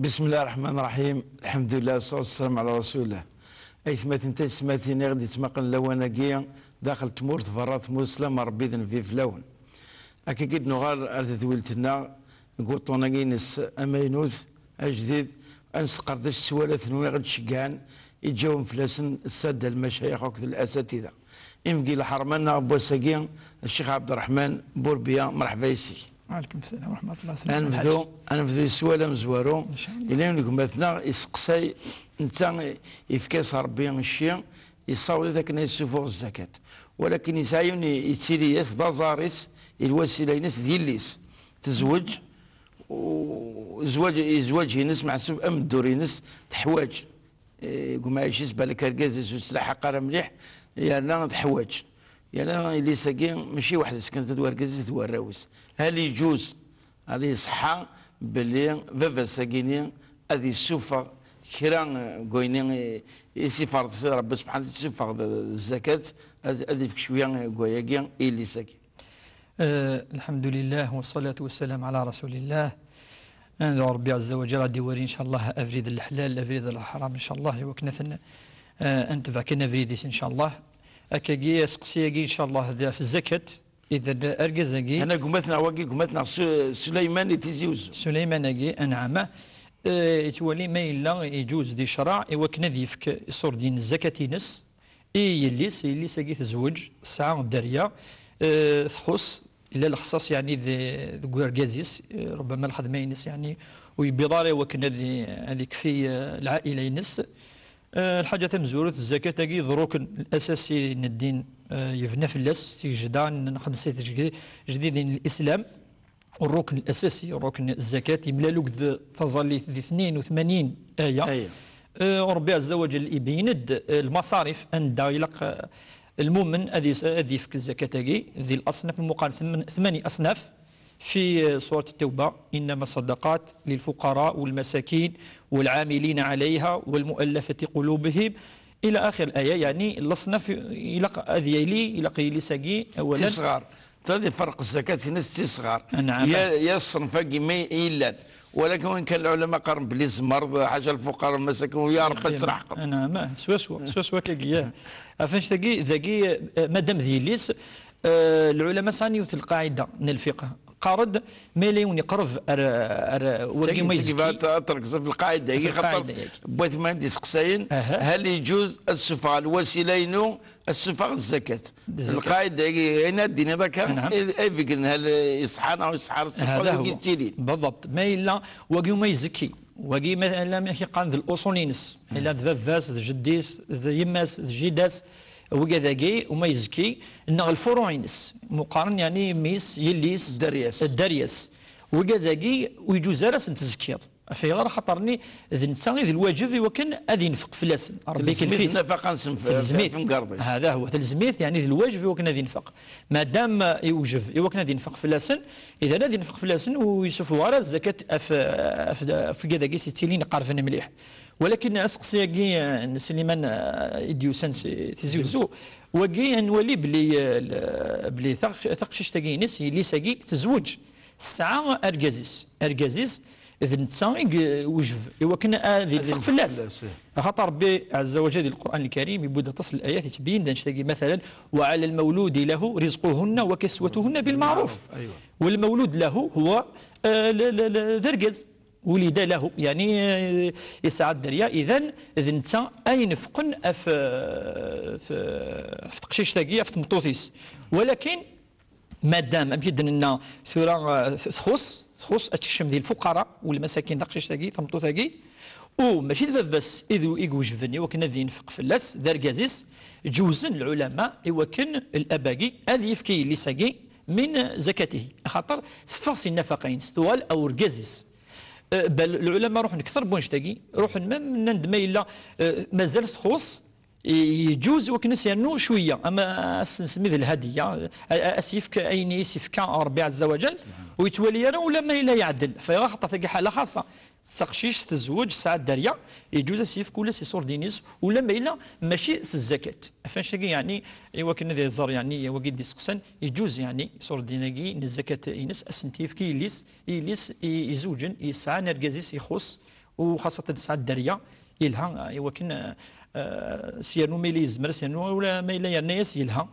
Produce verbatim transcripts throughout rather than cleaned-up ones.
بسم الله الرحمن الرحيم. الحمد لله والصلاة والسلام على رسول الله. Aytmaten taysetmatin i ɣ-d-yettmaqen lawan-agi daxel tmurt, berra tmurt, sslam n Ṛebbi d nnbi fell-awen. Akka i d-nuɣal ar tedwilt-nneɣ deg wuṭṭun-agi-ines amaynut, ajdid, ad nesqerdec s wala-ten-nwen i ɣ-d-ceggɛen, iǧawem fell-asen ssadda lmacayex akked lasatida. Imeggi lḥerma-nneɣ n wass-agi, Ccix Ɛebderreḥman Burbiya, mreḥba yes-k. وعليكم السلام ورحمة الله. Ad nebdu, ad nebdu s sswal amezwaru. Yella yiwen n gma-tneɣ iseqsay, netta yefka-as Ṛebbi cci, yessaweḍ-it akken ad yessufuɣ zzakat. Walakin yesɛa yiwen yettili-as d aẓar-is i lwasila-ines d yelli-s. Tezweǧ, u zzwaǧ, zzwaǧ-ines meḥsub am ddur-ines teḥwaǧ. Eh, deg umɛic-is, balak argaz-is ur yettlaḥaq ara mliḥ, yerna teḥwaǧ. Yerna yelli-s-agi mačči weḥd-s kan, d wargaz-is d warraw-is. Hal iǧuz, hal iṣeḥḥa belli baba-s-agi-ni ad yessufeɣ kra, eh, deg wayen i, i s-iferḍ Sidi Ṛebbi subḥanahu, ad yessufeɣ d, d zzakat, ad, ad yefk cwiya, eh, deg wayagi i yelli-s-agi? Eh, الحمد لله والصلاة والسلام على رسول الله. Ad ṛebbi ɛezza wa jal ad d-iwali, ncallah, abrid n leḥlal, abrid n leḥram, ncallah, i wakken ad ten-, eh, ad netbeɛ kan abrid-is, ncallah. Akkagi, aseqsi-agi, ncallah, d ɣef zzakat, idan argaz-agi. Ana gma-tneɣ wagi, gma-tneɣ Su-, Suleyman i Tizi Uzzu. Suleyman-agi, anɛam. Eh, yettwali ma yella iǧuz di ccreɛ i wakken ad yefk iṣurdiyen n zzakat-ines i yelli-s. Yelli-s-agi tezweǧ, tesɛa dderya, eh, txuṣ, yella lexṣaṣ, yeɛni, de-, deg urgaz-is, eh, rubbama lxedma-ines, yeɛni, ur yewwiḍ ara i wakken ad i-, ad ikfi, eh, lɛaila-ines. Eh, lḥaǧa tamezwarut, zzakat-agi d rrukn asasi n ddin, eh, yebna fell-as tigejda n xemsa tejdi-, tejdidin n Lislam. Rrukn asasi, rrukn zzakat, yemlal akked taẓallit di tnin u tmanyin aya. Aya. Eh, Ṛebbi ɛezza wa jal ibeyyen-d, eh, lmaṣarif anda ilaq, eh, lmumen ad yes-, ad yefk zzakat-agi, di laṣnaf meqqar thm-, tmani aṣnaf, في سورة التوبة: إنما الصدقات للفقراء والمساكين والعاملين عليها والمؤلفة قلوبهم إلى آخر الآية. Yeɛni, laṣnaf ilaq ad yili, ilaq yili sagi, awalen. Tisɣar. Tad iferq zzakat-ines d tisɣar. Anɛam. Ya, ya ṣṣenf-agi ma yellan. Walakin win kan lɛulama qqaren belli tzemreḍ, ḥaca lfuqara, lmasakin, u ya Ṛebbi ad tleḥqeḍ. Anɛam, swaswa, swaswa kagi, ya. Ɣef annect-agi, dagi, eh, madam d yelli-s, eh, lɛulama sɛan yiwet lqaɛida n lfiqh. Qqaren-d, ma yella yiwen iqreb ar, ar wagi ma yezki. Ad trekzeḍ ɣef lqaɛida-agi, xaṭer wwat ma d-iseqsayen, hal iǧuz ad ssufɣeɣ lwasila-inu, ad ssufɣeɣ zzakat. Lqaɛida-agi, ayen ad d-tiniḍ akka, ay begren hal iṣeḥḥa neɣ iṣeḥḥa ara ssufɣeɣ, wagi yettilin. Beḍḍabt. Ma yella wagi uma yezki, wagi ma yella amek i qqaren d luṣul-ines, ma yella d baba-s, d jeddi-s, d yemma-s, d jida-s, wigad-agi uma yezki, neɣ lfuruɛ-ines, meqqaren, yeɛni, mmi-s, yelli-s, dderya-s. Dderya-s. Wigad-agi ur yeǧuz ara ad sen-tezkiḍ. Ɣef ayɣer? Axaṭer-nni d netta i d lwaǧeb i wakken ad yenfeq fell-asen. Ṛebbi ikelf-it. Telzem-it nnafaqa-nsen f-, f-, f umgerḍ-is. Hada huwa, telzem-it, yeɛni d lwaǧeb i wakken ad yenfeq. Madam, eh, iwjeb i wakken ad yenfeq fell-asen, idan ad yenfeq fell-asen, ur yessuffuɣ ara zzakat ɣef, ɣef, ɣef wigad-agi s yettilin iqerben mliḥ. Walakin aseqsi-agi, eh, n Sliman, eh, i d-yusan si Tizi Uzzu, wagi ad nwali belli, eh, l-, belli taq-, taqcict-agi-ines, yelli-s-agi, tezweǧ. Tesɛa argaz-is. Argaz-is d netta i yewjeb i wakken ad yenfeq fell-as. Ad yenfeq fell-as, ih. Axaṭer Ṛebbi ɛezza wa jal di Lqur'an Lkarim yewwi-d aṭas n layat yettbeyyin-d annect-agi, matalan: وعلى المولود له رزقهن وكسوتهن بالمعروف. Aywa. والمولود له هو, eh, l-, l-, l-, d argaz. ولد له, yeɛni, eh, yesɛa dderya, idan d netta ay inefqen ɣef, eh, f-, ɣef teqcict-agi, ɣef tmeṭṭut-is. Walakin madam, amek i d-nenna tura, eh, txuṣ, txuṣ ad tekcem di lfuqara u lmasakin taqcict-agi, tameṭṭut-agi, u mačči d baba-s i d, i iwejben i wakken ad yenfeq fell-as, d argaz-is, ǧewzen lɛulama i wakken lab-agi ad yefk i yelli-s-agi min zakatihi, axaṭer teffeɣ si nnafaqa-ines, tuɣal ar urgaz-is. Eh, bal lɛulama ruḥen kter n wannect-agi, ruḥen ma, nnan-d ma yella, eh, mazal txuṣ, i-, yeǧuz i wakken ad s-yernu cwiya, ama ad s-nsemmi d lhadiya, a-, a-, ad s-yefk ayen i s-yefka Ṛebbi ɛezza wa jal, ur yettwali ara ula ma yella yeɛdel. Ɣef ayɣer? Axaṭer tagi ḥala xaṣa. Taqcict tezweǧ, tesɛa dderya, yeǧuz ad s-yefk ula s iṣurdiyen-is, ula ma yella mačči s zzakat. Ɣef wannect-agi, yeɛni, i wakken ad iẓer, yeɛni, wagi d-iseqsan, yeǧuz, yeɛni, iṣurdiyen-agi n zzakat-ines, ad sen-t-yefk i yelli-s, i yelli-s i, izewǧen, yesɛan argaz-is ixuṣ, وخاصة تسعة الدرية يلها، آه، يوكن، آه، آه، سيرنو ما يلي يزمر، سيرنو ولا ما يلا يرنيس يلها.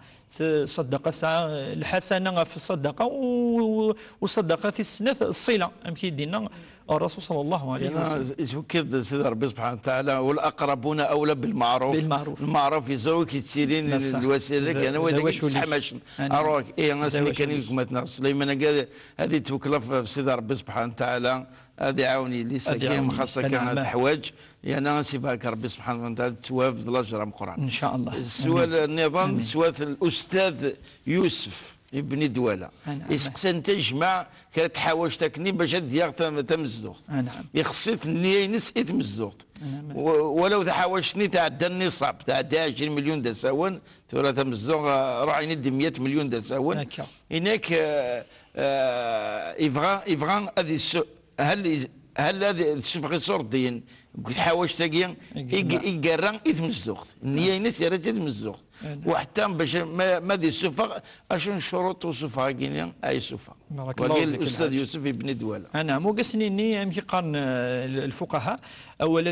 صدقة ساعة الحسنة في الصدقة و-، و-، وصدقة في السنة الصلة، أم كي دينا الرسول صلى الله عليه وسلم. يتوكد سيدي ربي سبحانه وتعالى: "والأقربون أولى بالمعروف". بالمعروف. المعروف يزوج يتسيرين الوسيلة كان وين يتحمش. أروك إيه أنا سني كان يكمتنا سليمان قال هذه توكل في سيدي ربي سبحانه وتعالى. هذه عاوني لي سكين خاصة كانت حواج. يعني سي بارك ربي سبحانه وتعالى تواب لاجر مقران. إن شاء الله. السؤال النظام سؤال الأستاذ يوسف ابن دوالة. يسقسن تجمع كانت حواج تكني باش ديار تمزدوغت. نعم. يخصيت النية ينس إتمزدوغت. نعم. ولو تحواجتني تعدى النصاب، تعدى عشرين مليون دساون، ترى تمزدوغ، آه، روح عيني دي مية مليون دساون. هناك، آه، آه، يبغى، يبغى هذه السؤال. هل هل هذه السفغ يصور الدين؟ قلت حواج تاقيا يقرا يتمزوخت النية ينس يا ريت يتمزوخت. وحتى باش ما ما دي السفغ، اشن الشروط وسفغ كينيا اي سفغ. بارك الله فيك الاستاذ يوسف ابن دوالة. انا مو قسنيني يمكن قارن الفقهاء. اولا،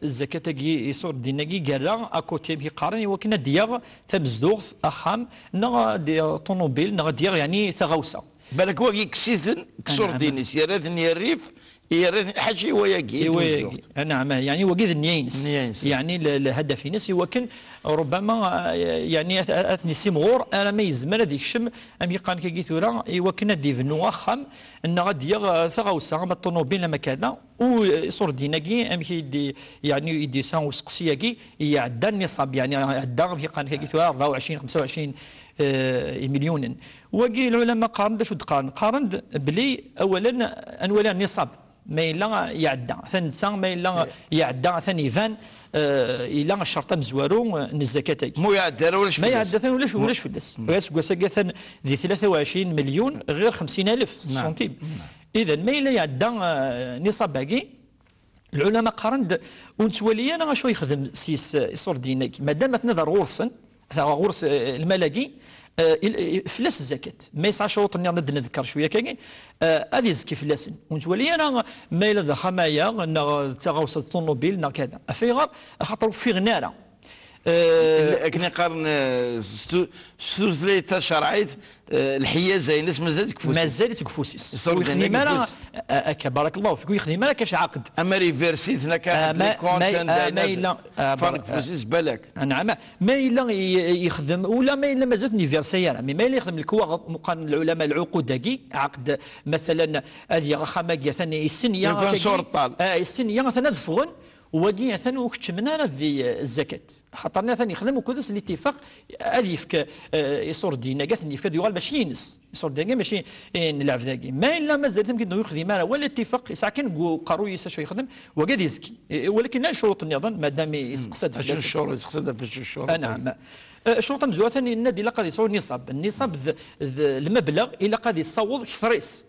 الزكاه تاقي يصور الدين ناقي قرا اكوتي يمكن قارن يوكنا دياغ تمزدوغت اخام، نغا دي طوموبيل نغا دياغ يعني ثغوسه. بالك واقي كسيثن كسور دينيس يا ريثن يا الريف. يا ريثن حاشي وياقي وياقي. نعم، يعني واقي ذ النياينس. النياينس. يعني الهدف ينس يوكن ربما، آه، يعني أثني سيمغور انا ما يزمر هذيك الشم. ام يقان كي ثورا يوكن هذه بنو اخم. ان غادي يغ ثغاوسا ما الطوموبيل ما كذا. وصور ديناقي ام كي يدي، يعني يدي سان وسقسياقي يعدى النصاب، يعني عدى ام يقان كي ثورا أربعة وعشرين خمسة وعشرين آه، مليون. واقي العلماء قارن، دا شو قارن؟ قارن بلي اولا انولا النصاب ما الا يعدى ثنسا، ما الا يعدى ثنيفان، آه، الا الشرطه مزوارو، آه، نزكاتك مو يعدى ولا شو ما يعدى ثن ولا شو ولا شو فلس. وياس قوسا ثن دي ثلاثة وعشرين مليون غير خمسين ألف نعم. سنتيم. نعم. اذا ما الا يعدى، آه، نصاب باقي العلماء قارن ونتولي انا شو يخدم سيس يصور دينك مادام اثنى ذا غورسن. ثا غورس، آه، الملاقي، آه، فلاس الزكاة ما يسعى شروط ني غادي نذكر شويه كاين. آه، هذه يزكي فلاسن ونتولي انا ما الا ذا خمايا نا تاغوس الطوموبيل نا كذا افيغر خاطر في غناره. آه، كنا قارن، آه، ستو ستو ثلاثه شرعيت. آه، الحيازه ينس مازال تكفوسيس مازال تكفوسيس. ويخدم انا. آه، بارك الله فيك ويخدم انا كاش عقد اما ريفيرسيت هنا كاش عقد لي كونت. آه، ما الا، آه، فرق فوسيس بالك. نعم. ما الا يخدم ولا ما الا مازال نيفيرسير، مي ما الا يخدم الكواغ مقارن العلماء العقود داكي عقد مثلا هذه غاخا ماكيا ثاني يسنيا يكون صور الطال. اه يسنيا ثاني دفغن. وواقي ثاني وكتشمنا هذه الزكاه. خاطرنا ثاني يخدم وكذس الاتفاق هذه يفك، آه، يصور دينا قالت يفك يغال ماشي ينس يصور دينا ماشي. نلعب ذاكي ما الا مازال ثم كي يخدم ولا الاتفاق يسعى كان قروي يسا شو يخدم. وقد يزكي، إيه، ولكن لا شروط النظام مادام يسقسد في الشروط، يسقسد في الشروط. آه، نعم. آه، الشروط مزوره ثاني النادي الا قد يصور نصاب، النصاب ذ-، ذ-، المبلغ الا قد يصوض كثريس.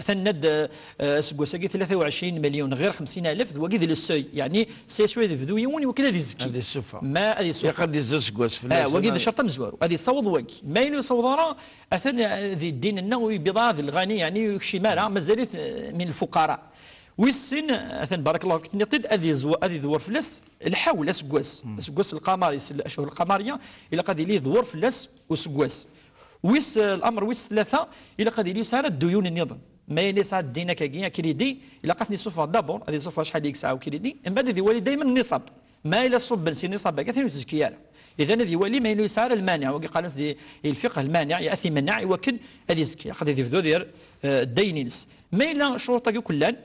ثنى د-، آه، سكوساكي ثلاثة وعشرين مليون غير خمسين ألف ذ وقيد للسوي، يعني سي شوي ذ فدو يوني وكذا ذي زكي. هذه السفه. ما هذه السفه. يقد يزو سكواس في آه، وقيد الشرط مزوار. هذه صوض وقي. ما يلو صوض راه أثن ذي الدين النووي يبيض هذا الغني، يعني يكشي مالا مازالت من الفقراء. ويسن أثن بارك الله فيك تنيطيد أذي زو-، أذي ذور فلس الحول أسقواس. أسقواس القمري، الأشهر القمرية، إلا قد يلي ذور فلس وسقواس. ويس، آه، الأمر ويس ثلاثة، إلا قد يلي يسعى الديون النظام. ما يلي يسعى الدين كاكي كريدي، إلا قد نسوفها دابور، هذه صوفها شحال يسعى وكريدي، من بعد ذي والي دايما النصاب. ما إلا صب سي النصاب كاع ثاني تزكي. إذا ذي والي ما يلي يسعى المانع، وقال قال دي الفقه المانع يأتي منع وكن هذه يزكي، قد يذي فدو دير، آه، الدين ينس. ما إلا شروط كلان،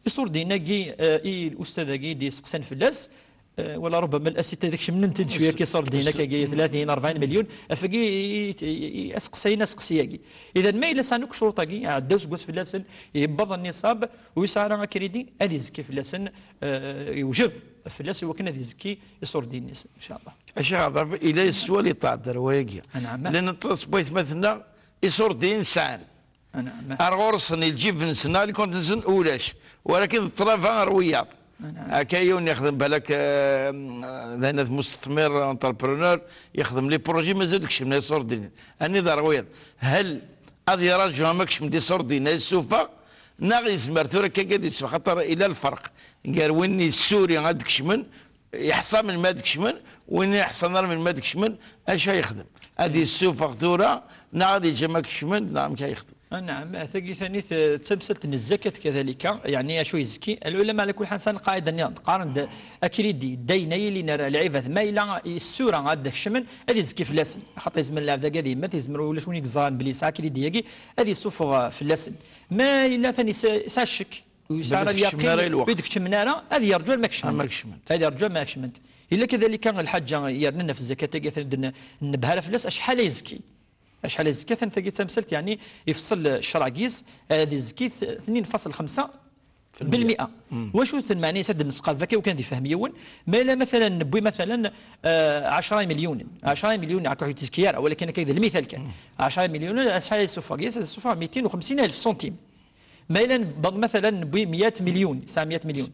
يصور ديناكي، آه، إي الأستاذ كي دي سقسان فلاس، آه، ولا ربما الأسئلة هذيك شمنت شوية كي صار ديناك كي ثلاثين أربعين مليون، أفقي ي-، ي-، ي-، أسقسينا أسقسياكي. إذا ما إلا سانوك شروطاكي، عداو سقوس فلاسن، يبض النصاب، ويسعى راه كريدي، أدي زكي فلاسن، آه، يوجب فلاس وكنا دي زكي يصور دين إن شاء الله. الشيخ عبد الرحمن، إلا السؤال يتعذر وياكي. نعم. لأن الطلس بغيت مثلنا يصور دين سعان. Ar ɣur-sen lǧib-nsen, alikonti-nsen ulac, walakin d ṭṭlaba ar wiyaḍ. Akka yiwen yexdem balak, eh, d ayen mustethmir, entrepreneur, yexdem les projets, mazal kecmen iṣurdiyen. Anida ar wiyaḍ. Hel ad yeraǧu ama kecmen-d iṣurdiyen, ad yessufeɣ, Neɣ yezmer tura akka ad yessuffeɣ, xaṭer ila lferq gar win yessuri ad d-kecmen, yeḥṣa melmi ad d-kecmen, win yeḥṣan ara melmi ad d-kecmen, acu ay yexdem? Ad yessuffeɣ tura, neɣ ad yeǧǧ ma kecmen, neɣ amek ay yexdem? Ah, naɛam, tagi tanit, eh, d tamsalt n zzakat kadalika, yeɛni acu yezki. Lɛulama ɛla kulli ḥal sɛan lqaɛida-nniḍen, qqaren-d akridi, ddayen ay ilin ar lɛibad, ma yella yessura ad d-kecmen, ad yezki fell-asen. Axaṭer yezmer lɛebd-agi ad yemmet, yezmer ulac win i yeẓran belli yesɛa akridi-agi, ad yessuffeɣ, eh, fell-asen. Ma yella tani yesɛa, yesɛa ccek, ur yesɛi ara lyaqin, ur d-kecmen ara, ad yerǧu arma kecment. Ad yerǧu arma kecment. Yella kadalika lḥaǧa yernan ɣef zzakat-agi, atan d-, nnebha ara fell-as, acḥal ay yezki. Acḥal ay yezki, atan tagi d tamsalt, yeɛni, ifṣel ccreɛ deg-s, ad yezki tnin faṣel xemsa بالمئة. Wacu tenmeɛni-s ad d-nesqerb akka, u kan ad yefhem yiwen, ma yella, matala, newwi, matala, eh, ɛecra imelyunen. Ɛecra imelyunen, akka ur yettekki ara, walakin akka d lmital kan. Ɛecra imelyunen, acḥal ay yessuffeɣ? Yes, ad yessuffeɣ mitin u xemsin alef sentim. Ma yella newweḍ, matala, newwi meyya milyun, tesɛa meyya milyun.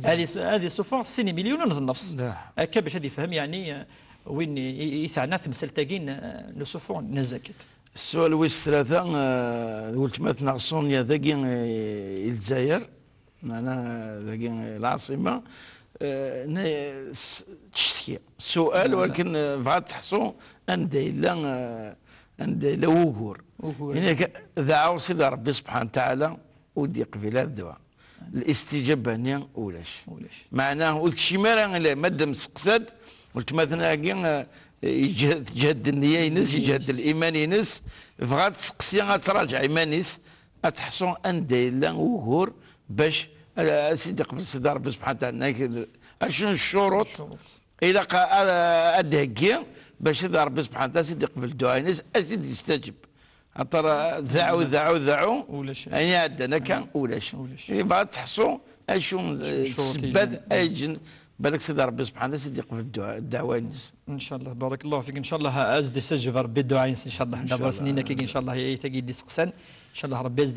Ad yes-, ad yessuffeɣ sin imelyunen d nnefṣ. Akka bac ad yefhem, yeɛni, eh, win i, i, i teɛna temsalt-agi n, n ussuffeɣ n zzakat. Ssual wis tlata, eh, d weltma-tneɣ Sonia dagi, eh, i Lezzayer, meɛna, eh, dagi, eh, lɛaṣima, eh, ne-, s-, tcetki. Ssual, walakin, eh, bɣa ad teḥṣu anda yella, eh, anda yella wugur. Ini-ak, deɛɛu Sidi Ṛebbi subḥanahu wa taɛala, ur d-yeqbil ara dduɛa. Listijaba-nni ulac. Meɛna ur tekcim ara ila ma d-, mseqsad, weltma-tneɣ-agi, eh, yeǧhed, teǧhed nniya-ines, yeǧhed liman-ines, tebɣa ad tseqsi, ad tṛaǧeɛ iman-is, ad teḥṣu anda yella wugur bac, eh, ad s-id-iqbel Sidi Ṛebbi subḥanahu wa taɛala. Acu n ccuruṭ ilaq a, a, ad d-heggi bac ad Ṛebbi subḥanahu wa taɛala ad s-id-iqbel dduɛa-ines, ad s-id-yestajeb. Axaṭer, eh, deɛɛu, deɛɛu, deɛɛu. Ayen iɛeddan akka, ulac. Yebɣa ad teḥṣu acu n, eh, ssebbat ay ǧǧen, balak Sidi Ṛebbi subḥanahu ad s-id-iqbel dduɛa, ddeɛwa-ines. Ncallah, barakallahu fik. Ncallah, ad s-d-istaǧeb Ṛebbi dduɛa-ines, ncallah. Ncallah. Ncallah, Ṛebbi ad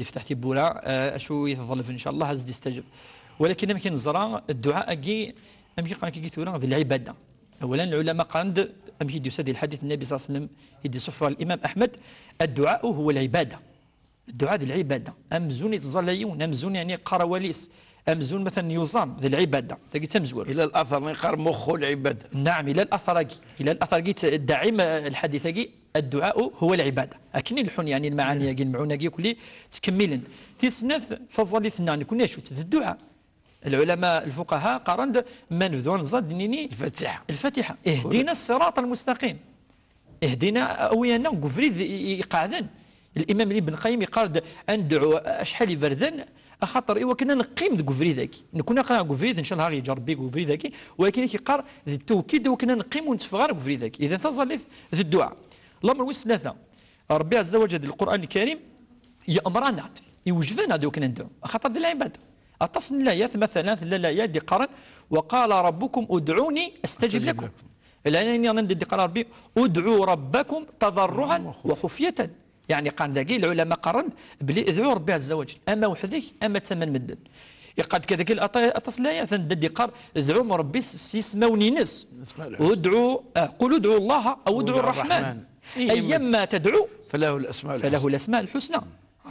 s-d-istaǧeb. Walakin amek i neẓra, dduɛa-agi, amek i qqaren-k-agi tura, d lɛibada. Awalen, lɛulama qqaren-d, amek i d-yusa di lḥadit n Nnabi ṣalla Llahu ɛalayhi wa sallam, i d-isuffeɣ Limam Aḥmed, الدعاء هو العبادة. Dduɛa d lɛibada. Amzun yettẓalla yiwen, amzun, yeɛni, yeqqar awal-is, amzun, matalan, yuẓam, d lɛibada. Tagi d tamezwarut. Ila later-nni yeqqar muxxu lɛibada. Naɛam, ila later-agi. Ila later-agi, yettdaɛim, eh, lḥadit-agi, الدعاء هو العبادة. Akken i leḥḥun, yeɛni, lmaɛani-agi, lemɛun-agi, kulli ttkemmilen. Tis snat, taẓallit-nneɣ, nekkni acu-tt? D dduɛa. Lɛulama, lfuqaha, qqaren-d, ma nebdu ad nẓa, ad d-nini Lfatiḥa. Lfatiḥa. اهدنا الصراط المستقيم. اهدنا, awi-aneɣ deg ubrid i, i, iqeɛden. Limam Ibn Qayyim yeqqar-d, ad nedɛu acḥal iberdan, axaṭer i wakken ad neqqim deg ubrid-agi. Nekkni aql-aɣ deg ubrid, ncallah aɣ-yeǧǧ Ṛebbi deg ubrid-agi, walakin i k-yeqqar d ttewkid i wakken ad neqqim ur netteffeɣ ara deg ubrid-agi. Idan taẓallit d dduɛa. Lamer wis tlata, Ṛebbi ɛezza wa ǧell di Lqur'an Lkarim yeɛmer-aneɣ-d, iwjeb-aneɣ-d i wakken ad nedɛu, axaṭer d lɛibada. Aṭas n layat, matalan, tella layat d-iqqaren, وقال ربكم ادعوني أستجب لكم. Lɛibada-nni d-iqqar Ṛebbi, ادعوا ربكم تضرعا وخفية. Yeɛni, qqaren dagi, lɛulama qqaren belli dɛu Ṛebbi ɛezza wa ǧell, ama weḥd-k, ama d tama n medden. Yeqqar-d kadagi aṭa-, aṭas n layat, anda d-iqqar, dɛum Ṛebbi s, s yismawen-ines. Asmaul husna. ادعوا, ah, قل ادعوا الله أو ادعوا الرحمن. أيما تدعوا فله الأسماء الحسنى.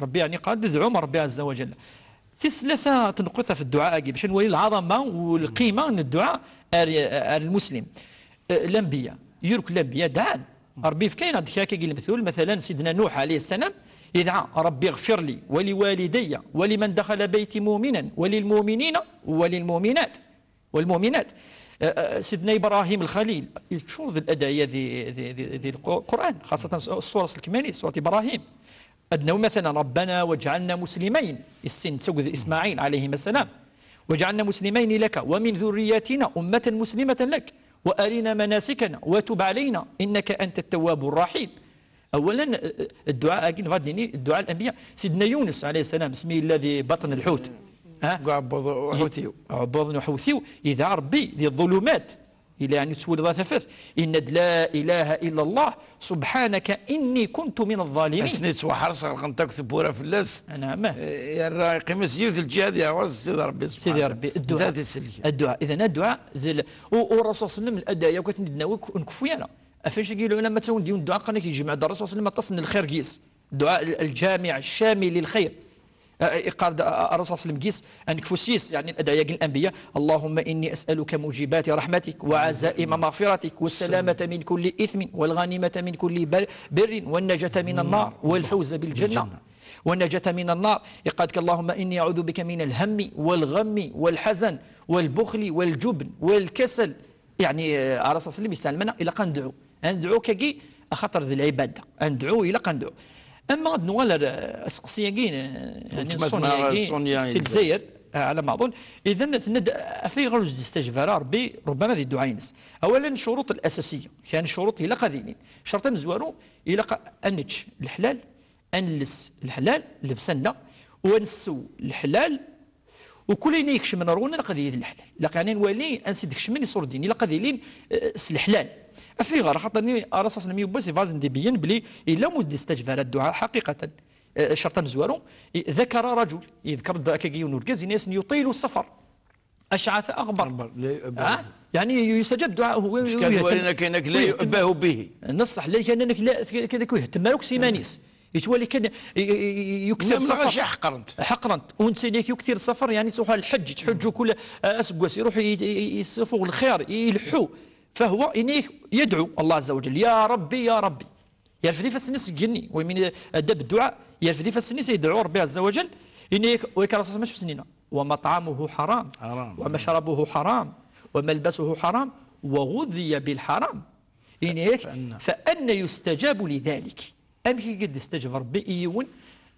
Ṛebbi, yeɛni, qqaren-d dɛum Ṛebbi ɛezza wa ǧell. Tis tlata tneqqiḍt ɣef dduɛa-agi, bac ad nwali lɛaḍama u lqima n dduɛa ar, ar lmuslim. Eh, lanbiya, yurk lanbiya dɛan. Ṛebbi yefka-yaneɣ-d kra akka n lemtul, matalan, Sidna Nuḥ ɛalayhi ssalam, yedɛa, رب اغفر لي ولوالدي ولمن دخل بيتي مؤمنا وللمؤمنين وللمؤمنات. والمؤمنات. Eh, eh, Sidna Ibrahim Lxalil, yeččur d ladɛiya di, di, di, di Lqu-, Lqur'an, xaṣṣatan s-, ṣṣura-s lkemali, ṣṣurat Ibrahim. Ad nawi, matalan, ربنا واجعلنا مسلمين, i sin, d taged Ismaɛil, ɛalayhima ssalam. واجعلنا مسلمين لك ومن ذريتنا أمة مسلمة لك وأرنا مناسكنا وتب علينا إنك أنت التواب الرحيم. Awalen, eh, eh, dduɛa-agi, nebɣa ad d-nini, dduɛa n lanbiya. Sidna Yunus, ɛalayhi ssalam, asmi yella di baṭn lḥut. Ha? Deg uɛebbuḍ uḥutiw. Uɛebbuḍ n uḥutiw, yedɛa Ṛebbi di ḍulumat. Yella, yeɛni, ur tettwaliḍ ara tafat. Yenna-d, لا إله إلا الله سبحانك إني كنت من الظالمين. Ass-nni yettwaḥres, ɣelqent akk tewwura fell-as. Anɛam. Eh, yerra, yeqqim-as yiwet lǧiha, ad yeɛwas Sidi Ṛebbi, Sidi Ṛebbi, dduɛa. Netta ad t-isellek. Dduɛa. Idan, dduɛa, d l-, u, u Rasul ṣalla Llahu ɛalayhi wa sallam, ladɛiya akk ad ten-id-nawi, ur nkeffu ara. Ɣef wannect-agi, lɛulama ttawin-d yiwen dduɛa, qqaren-ak yejmeɛ-d Rasul ṣalla Llahu ɛalayhi wa sallam aṭas n lxir deg-s. Dduɛa al-, al-ǧamiɛ, ccamil i lxir. Iqqar-d Ṛṛasul صلى الله عليه وسلم gis anekfus-is, يعني الأدعية n الأنبياء: اللهم إني أسألك موجبات رحمتك وعزائم مغفرتك والسلامة من كل إثم والغنيمة من كل بر والنجاة من النار والفوز بالجنة. والنجاة من النار. Iqqar-d اللهم إني أعوذ بك من الهم والغم والحزن والبخل والجبن والكسل. يعني, eh, Ṛṛasul صلى الله عليه وسلم yesɛelm-aneɣ ilaq ad nedɛu. Ad nedɛu kagi, axaṭer d lɛibada. Ad nedɛu, ilaq ad nedɛu. Ama ad nuɣal ar, eh, aseqsi-agi, eh, يعني, Sonia-agi, si Lezzayer, eh, ɛla ma aḍun. Idan, tenna-d, af ayɣer ur s-d-yestajib ara Ṛebbi, rubbama di dduɛa-ines. Awal n ccuruṭ al-asasiya. Kra n ccuruṭ ilaq ad ilin. Ccerṭ amezwaru, ilaq ad nečč leḥlal, ad nelles leḥlal, llebsa-nneɣ, u ad nessew leḥlal, u kul ayen i ikecmen ɣer ɣur-neɣ ilaq ad yili d leḥlal. Ilaq, yeɛni, ad nwali ansi d-kecmen iṣurdiyen, ilaq ad ilin, eh, s leḥlal. Af ayɣer? Axaṭer-nni Ṛṛasul صلى الله عليه وسلم yiwwas ibɣa ad sen-d-ibeyyen belli yella win ur d-yestajib ara dduɛa ḥaqiqatan. Eh, ccerṭ amezwaru, i-, ذكر رجل, yeḍker-d akkagi yiwen urgaz, yenna-yasen: يطيل السفر. أشعث أغبر. أغبر، لا يؤبه. Ah? يعني يستجاب دعاؤه و-، parce que ويهتم-، ad walin akka, akka la ويهتم. يؤبه به. Neṣṣeḥ, llan kan anak la, k-, k-, ur yehtem ara akk s iman-is. Yettwali kan y-, y-, y-, yuktir Même safar. Ɣaci ḥeqren-t. Ḥeqren-t. U netta-nni yuktir safar, يعني, tṛuḥ ar lḥeǧǧ, yettḥuǧǧu kul, ah, aseggas, iṛuḥ y-, y-, y-, yessuffuɣ lxir, y-, ileḥḥu. فهو, yenna-yak, يدعو الله عز وجل: يا ربي، يا ربي. Yerfed ifassen-is seg igenni, wa min adab dduɛa, yerfed ifassen-is, yedɛu Ṛebbi ɛezza wa jell, yenna-yak, wa yak Ṛṛasul صلى الله عليه وسلم acu s-yenna: ومطعمه حرام، حرام. ومشربه حرام، وملبسه حرام، وغذي بالحرام. Yenna-yak, فأنى. فأنى يستجاب لذلك. Amek i d-yestajeb Ṛebbi i yiwen,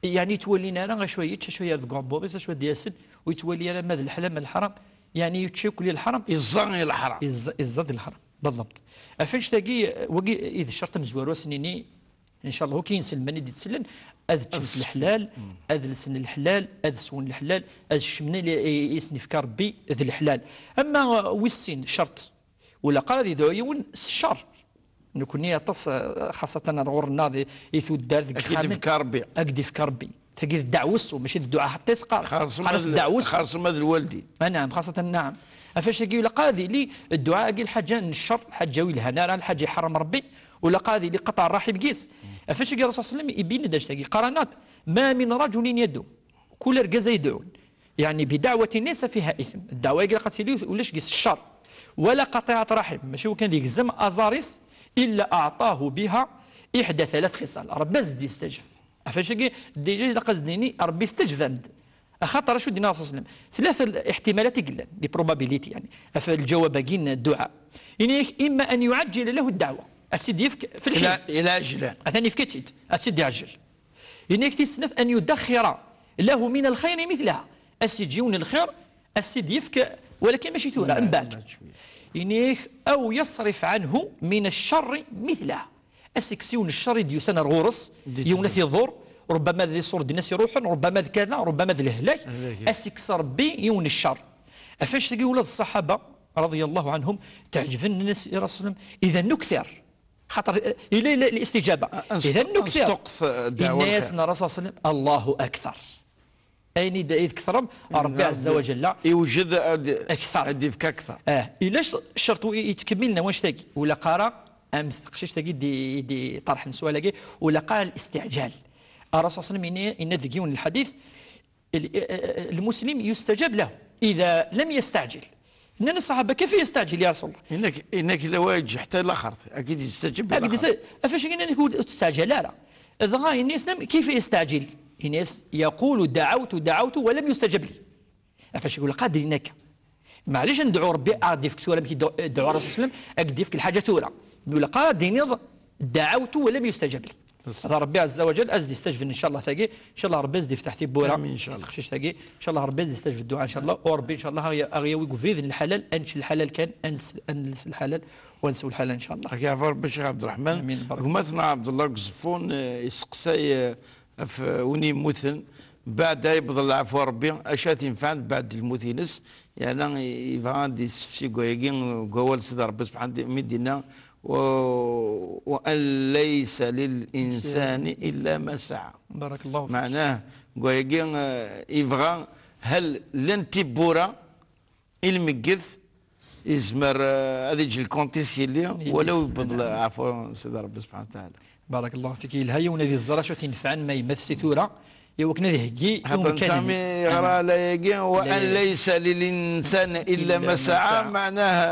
yeɛni, ur yettwali ara acu yečč, acu yerra deg uɛebbuḍ-is, acu d-yasen, ur yettwali ara ma d leḥlal, ma d leḥram, yeɛni, yečča akk leḥram. Iẓẓa i leḥram. Iẓẓa, iẓẓa di leḥram. Beḍḍebt. Ɣef annect-agi, wagi i d ccerṭ amezwaru, ad s-nini, ncallah, akk inselmen i d-ittsellen, ad ččen s leḥlal, ad lsen leḥlal, ad swen leḥlal, ad kecmen i, i, i sen-ifka Ṛebbi d leḥlal. Ama, uh, wis sin, ccerṭ, ur ilaq ara ad yedɛu yiwen s ccer. Nekkni aṭas, uh, xaṣatan ar ɣur-nneɣ di, i tuddar, deg yexxamen. Ad k-id-ifk Ṛebbi. Ad k-d-ifk Ṛebbi. Tagi d ddeɛwessu, mačči d dduɛa ḥeṭṭa i s-qqaren. Xaṣṣum ad, xaṣṣum ad lwaldin. Ah, naɛam, xaṣṣatan, naɛam. Ɣef wacagi ilaq ad yili dduɛa-agi lḥaǧa n ccer, lḥaǧa ur yelhan ara, lḥaǧa iḥeṛṛem Ṛebbi, u ilaq ad yili qeṭɛa ṛṛaḥim deg-s. Ɣef wacagi Ṛṛasul صلى الله عليه وسلم ibin-d annect-agi, yeqqar-aneɣ-d: ما من رجل يدعو. Kul argaz ay yedɛun, يعني بدعوة ليس فيها إثم. Ddeɛwa-agi ilaq ad tili ulac deg-s ccer. ولا قطيعة رحم, mačči wakken ad yegzem aẓar-is, إلا أعطاه بها إحدى ثلاث خصال. Ṛebbi ad s-d-yestajeb. Ɣef wacagi, déjà, ilaq ad s-d-nini, Ṛebbi yestajeb-am-d. Axaṭer acu d-yenna Ṛṛasul صلى الله عليه وسلم? Tlata l-, iḥtimalat i yellan, les probabilités, yeɛni. Ɣef lǧawab-agi n dduɛa. Yenna-yak, إما أن يعجل له الدعوة. Ad s-id-yefk fi lḥin. Ila, ila ɛejlan. Atan yefka-tt-id. Ad s-id-iɛejjel. Yenna-yak tis snat, أن يدخر له من الخير مثلها. Ad s-yeǧǧ yiwen n lxir, ad s-id-yefk, walakin mačči tura, mbeɛd. Yenna-yak, أو يصرف عنه من الشر مثلها. Ad s-ikkes yiwen n ccer i d-yusan ar ɣur-s, yiwen ad t-iḍur, rubbama d iṣurdiyen i s-iruḥen, rubbama d kada, rubbama d lehlak, ad s-ikkes Ṛebbi yiwen n ccer. Ɣef wacagi ula d ṣṣaḥaba, رضي الله عنهم, teɛǧeb-asen i Ṛṛasul صلى الله عليه وسلم, إذا نكثر. Xaṭer, eh, yella, yella الاستجابة. إذا نكثر. Yenna-yasen Ṛṛasul صلى الله عليه وسلم: الله أكثر. Ayen i d-, i tketṛem, Ṛebbi ɛezza wa jalla iwjed ad, akteṛ. Ad d-ifk akteṛ. Ah, yella c-, ccerṭ i yettkemmilen wanect-agi. Ur ilaq ara am teqcict-agi i d-, i d-iṭerḥen sswal-agi, ur ilaq ara الاستعجال. Ṛṛasul صلى الله عليه وسلم yenna, yenna deg yiwen n lḥadit, ال-, المسلم يستجاب له إذا لم يستعجل. Nnan ṣṣaḥaba: كيف يستعجل يا رسول الله؟ Yenna-k, yenna-k la wayeǧ ḥetta laxert, ad k-id-yesteǧeb laxert. Ɣef wacagi yenna-k ur, ur testeɛjal ara. Dɣa yenna-yas: كيف يستعجل؟ Yenna-yas: يقول دعوت دعوت ولم يستجب لي. Ɣef wacagi ur ilaq ad d-inin akka. Maɛlic ad nedɛu Ṛebbi ad d-ifk tura, amek i d-, dɛu Ṛṛasul صلى الله عليه وسلم, ad k-d-ifk lḥaǧa tura. Ur ilaq ara ad d-tiniḍ دعوت ولم يستجب لي. Ad Ṛebbi ɛezza wa jall ad s-d-istajben, ncallah, tagi. Ncallah Ṛebbi ad s-d-ifteḥ tiwwura i teqcict-tagi. Ncallah Ṛebbi ad s-d-istajeb dduɛa, ncallah. U Ṛebbi, ncallah, ad aɣ-, ad aɣ-yawi deg ubrid n lḥalal, ad nečč lḥalal kan, ad nes-, ad nels lḥalal, u ad nsew lḥalal, ncallah. Ad k-yeɛfu Ṛebbi, Ccix Ɛebderreḥman. Amin, barak. Gma-tneɣ Ɛebdellah deg Uẓeffun, eh, iseqsay, eh, ɣef, eh, win yemmuten, mbeɛd ad yebḍel leɛfu n Ṛebbi, acu ara t-inefɛen mbeɛd lmut-ines? Yerna yebɣa ad d-yessefsi deg wayagi, deg wawal n Sidi Ṛebbi subḥanahu, mi d-yenna: "Wa-, wa an laysa lil insani illa ma saɛa." Barakallahu fik. Meɛnah, deg wayagi, eh, yebɣa, hal llan tiwwura i lmeyyet yezmer, eh, ad yeǧǧ lkunt-is yelli, walaw yebbeḍ leɛfu n Sidi Ṛebbi subḥanahu wa taɛala. Barakallahu fik. Yelha yiwen ad iẓer acu t-inefɛen ma yemmet si tura, i wakken ad iheggi i Xaṭer umkan-nni. netta mi yeɣra la-agi, wa an laysa lil insan illa ma sa'a, meɛnaha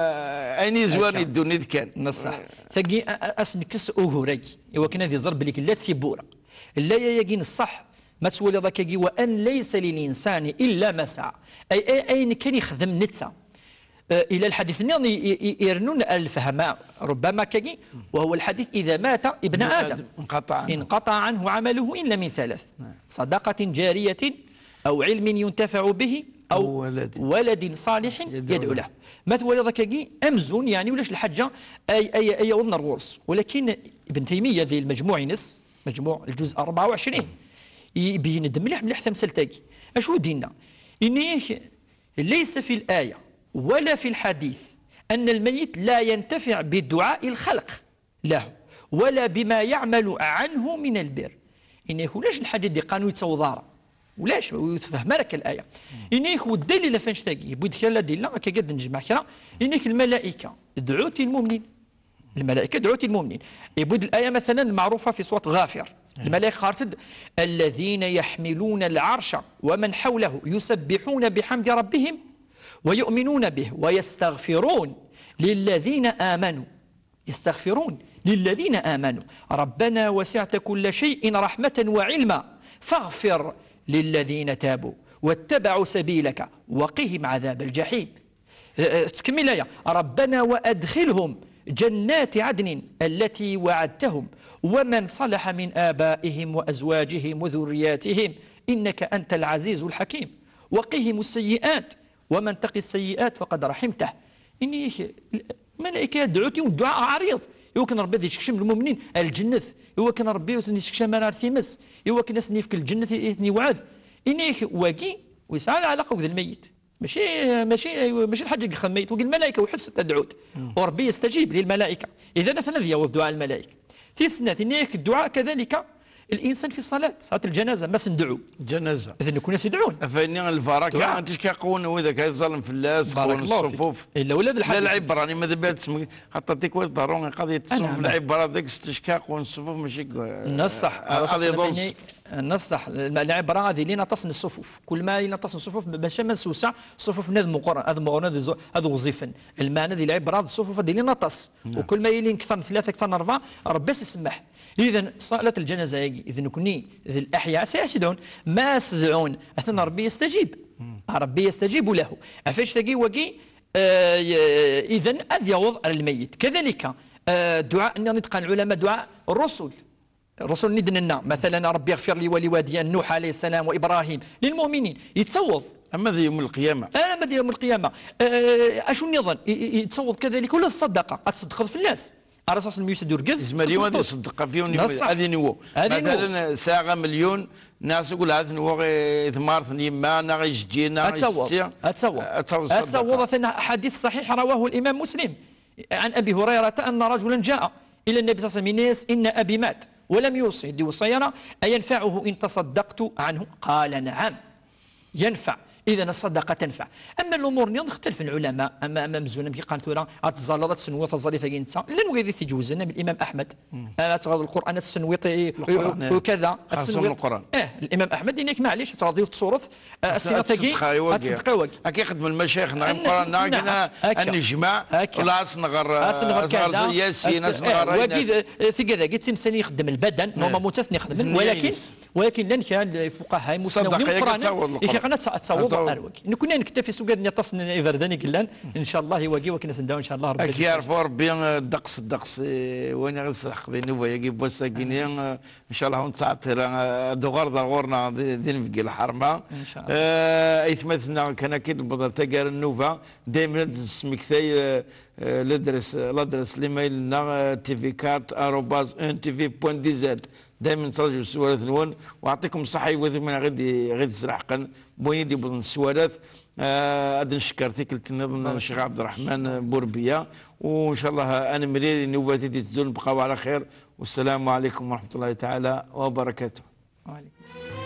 ayen yezwaren i ddunit kan. Neṣṣaḥ. Tagi, a- a- as-nekkes ugur-agi, i wakken ad iẓer belli llant tiwwura. Laya-agi neṣṣaḥ, ma twaliḍ akkagi, wa an laysa lil insani illa ma sa'a. Ay, ay, ayen kan ixdem netta. Eh, ila lḥadit nniḍen i, i, i, irennun ar lfehma, rubbama akkagi, wa huwa lḥadit, ida mata ibna Adam, Inqataɛ anhu. Inqataɛ anhu amaluhu illa min thalath. Sadaqatin jariyatin, aw ilmin yuntafaɛu bihi, aw Aw waladin. Waladin saliḥin Yadɛu yadɛu lahu. Lah. Ma twaliḍ akkagi, amzun, yeɛni ulac lḥaǧa ay, ay, ay awḍen ar ɣur-s. Walakin Ibn Taymiya di lmejmuɛ-ines, mejmuɛ lǧuz rebɛa u ɛecrin, ibeyyen-d mliḥ, mliḥ tamsalt-agi. Acu i d-yenna? Yenna-yak, laysa fi l-aya wala fi lḥadit anna lmayit la yantafiɛ bi duɛa'i lxalq lahu wala bima yaɛmalu anhu min albir. Yenna-yak ulac lḥaǧa i d-iqqan ur yettaweḍ ara. Ulac, ur tefhem ara akka laya. Yenna-yak, wa ddalil ɣef annect-agi, yewwi-d kra n ladilla, akka ad d-nejmeɛ kra. Yenna-yak, lmalaika dɛut i lmumnin. Lmalaika dɛut i lmumnin. Yewwi-d laya, mathalan, lmeɛrufa fi surat Ɣafir. Lmalaika qqarent-d, الذين يحملون العرش ومن حوله يسبحون بحمد ربهم ويؤمنون به ويستغفرون للذين آمنوا. يستغفرون للذين آمنوا ربنا وسعت كل شيء رحمة وعلما فاغفر للذين تابوا واتبعوا سبيلك وقهم عذاب الجحيم. Eh, eh, tettkemmil aya. ربنا وأدخلهم جنات عدن التي وعدتهم ومن صلح من آبائهم وأزواجهم وذرياتهم إنك أنت العزيز الحكيم وقهم السيئات ومن تق السيئات فقد رحمته. Ini-k, lmalayka dɛut yiwen dduɛa ɛriḍ, i wakken Ṛebbi ad isekcem lmumnin ar lǧennet, i wakken Ṛebbi ur ten-isekcam ara ar times, i wakken ad sen-yefk lǧennet i, i ten-iwɛed. Ini-k, wagi, ur yesɛi ara ɛlaqa akked lmayit. Mačči, mačči, mačči lḥaǧa i yexdem mayit. Wagi lmalayka weḥd-s tadɛut. U Ṛebbi yestajib lilmalayka. Idan atan ad yaweḍ dduɛa lmalayka. Tis snat, ini-k dduɛa kadalika, الإنسان في الصلاة، صلاة الجنازة، ma s-ndɛu. Ǧanaza. D nekkni as-idɛun. Afayni lbaraka, Dduɛa. ticki qqawen wid akka yeẓẓallen fell-as, qqawen Barakallahu fik. ṣṣufuf. Illa ula d La lḥadit. Lɛibra, ma d abad tesmi, xaṭer tikwal ḍerru, iqaḍ yettṣuf Anɛam. Lɛibra, deg s ticki qqawen ṣṣufuf, mačči deg, Neṣṣaḥ. ad iḍul. Neṣṣaḥ. Lɛibra ad ilin aṭas n ṣṣufuf. Kul ma ilin aṭas n ṣṣufuf, mačči ma nessewseɛ, ṣṣufuf-nni ad meqqren, ad meqqren, ad ẓ-, ad ɣezzifen. Lmeɛna di lɛibra d ṣṣufuf ad ilin aṭas. U kul ma ilin kter n tlata, kter n rebɛa, Ṛebbi as-isemmeḥ. Idan, ṣalat lǧanaza-agi, d nekkni, d leḥya, as-, as-idɛun. Ma as-dɛun, atan Ṛebbi yestajib. Ṛebbi yestajibu lahu. Ɣef annect-agi wagi, eh, y-, idan ad yaweḍ ar lmayit. Kadalika, eh, dduɛa nniḍen i d-qqaren lɛulama, dduɛa ṛṛusul. Ṛṛusul-nni d-nenna, mathalan, Ṛebbi iɣfir li wa liwalidayya, Nuḥ alayhi ssalam, wa Ibrahim, lilmuminin, yettaweḍ. Ama d yawm lqiyama. Ama d yawm lqiyama. Eh, acu nniḍen? I, i, yettaweḍ kadalika ula d ṣṣadaqa, ad tṣeddqeḍ fell-as. Ṛṛasul yus-d urgaz, Yezmer yiwen ad iṣeddeq ɣef yiwen, Neṣṣaḥ. Ad inwu. Ad inwu. Mathalan, sɛiɣ amelyun, neɣ s ula ad t-nwu i tmart n yemma, neɣ i jeddi, neɣ i Ad taweḍ, setti. ad taweḍ. Ad taweḍ Ad taweḍ, atan ḥadit ṣaḥiḥ, rawahu l-Imam Muslim. عن أبي هريرة أن رجلا جاء إلى النبي صلى الله عليه وسلم, yenna-yas, إن أبي مات ولم يوصه, ur d-iwṣa ara, أينفعه إن تصدقت عنه؟ قال نعم. ينفع. إذن الصدقة تنفع. أما الأمور-nni, ixtalef lɛulama, ama, ama amzun, amek i qqaren tura, ad tẓalleḍ, ad tessenweḍ taẓallit-agi netta. Llan wid i t-iǧewzen, am Imam Aḥmed. Ah, ad teɣreḍ Lqur'an, ad tessenwiḍ i, i, Lqur'an, i, ukada, ad xas tessenwiḍ. Lqur'an. Eh, Imam Aḥmed, yenna-k, maɛlic, ad teɣreḍ yiwet n tsuret, ah, ad s-tiniḍ tagi, Ad tṣeddqeḍ i wagi. Ad tṣeddqeḍ i wagi. Akka i xeddmen lmacayex-nneɣ An-, imeqqranen, neɣ naɛam, akken akka. ad nejmeɛ, Akka. Wala ad s-nɣer, Ad s-nɣer ad s-nɣer kada, Yasin, ad ad s-, s-nɣer eh, wagi ayen. D-, eh, tigad-agi d timsal i ixeddem lbadan, normalement ur tent-nexdem, Zniya walakin, ines. Walakin llan kra n lfuqaha imusnawen Ṣṣadaqa-agi ad imeqqranen, taweḍ Leqran. Ifiq ad tt-, ad taweḍ Ad taweḍ. Ar wagi. Nekkni ad nektafi s ugaden n yiṭas n iberdan i yellan, ncallah, i wagi, wakken ad ten-daw, ncallah, Ṛebbi Ad ad k-yerfu Ṛebbi, eh, ddeqs, ddeqs, eh, wayen i ɣ-isseḥqed i nnuba-agi n wass-agi-nni, eh, ncallah ur nettɛeṭṭil ara, eh, ad d-tuɣaleḍ ar ɣur-neɣ di, di nbeggi lḥerma. Ncallah. Eh, aytmaten-nneɣ, kan akka i d-newweḍ ar taggara n nnuba, daymen ad d-nesmektay, eh, eh, l'adresse, l'adresse l'email-nneɣ, eh, T V quatre arobase un T V point D Z. Daymen nettraǧu sswalat-nwen, u yeɛṭikum ṣṣeḥḥa i wid i ɣ-d-, ɣ-d-isleḥqen, n wayen i d-yewwḍen sswalat. Ah, ad ncekker tikkelt nniḍen n Ccix Ɛebderreḥman Burbiya, u ncallah ad nemlil i nnubat i d-iteddun, bqaw ɛla xir. Wassalamu ɛlaykum wa raḥmatullahi taɛala wa barakatuh. Wa ɛlaykum sslam.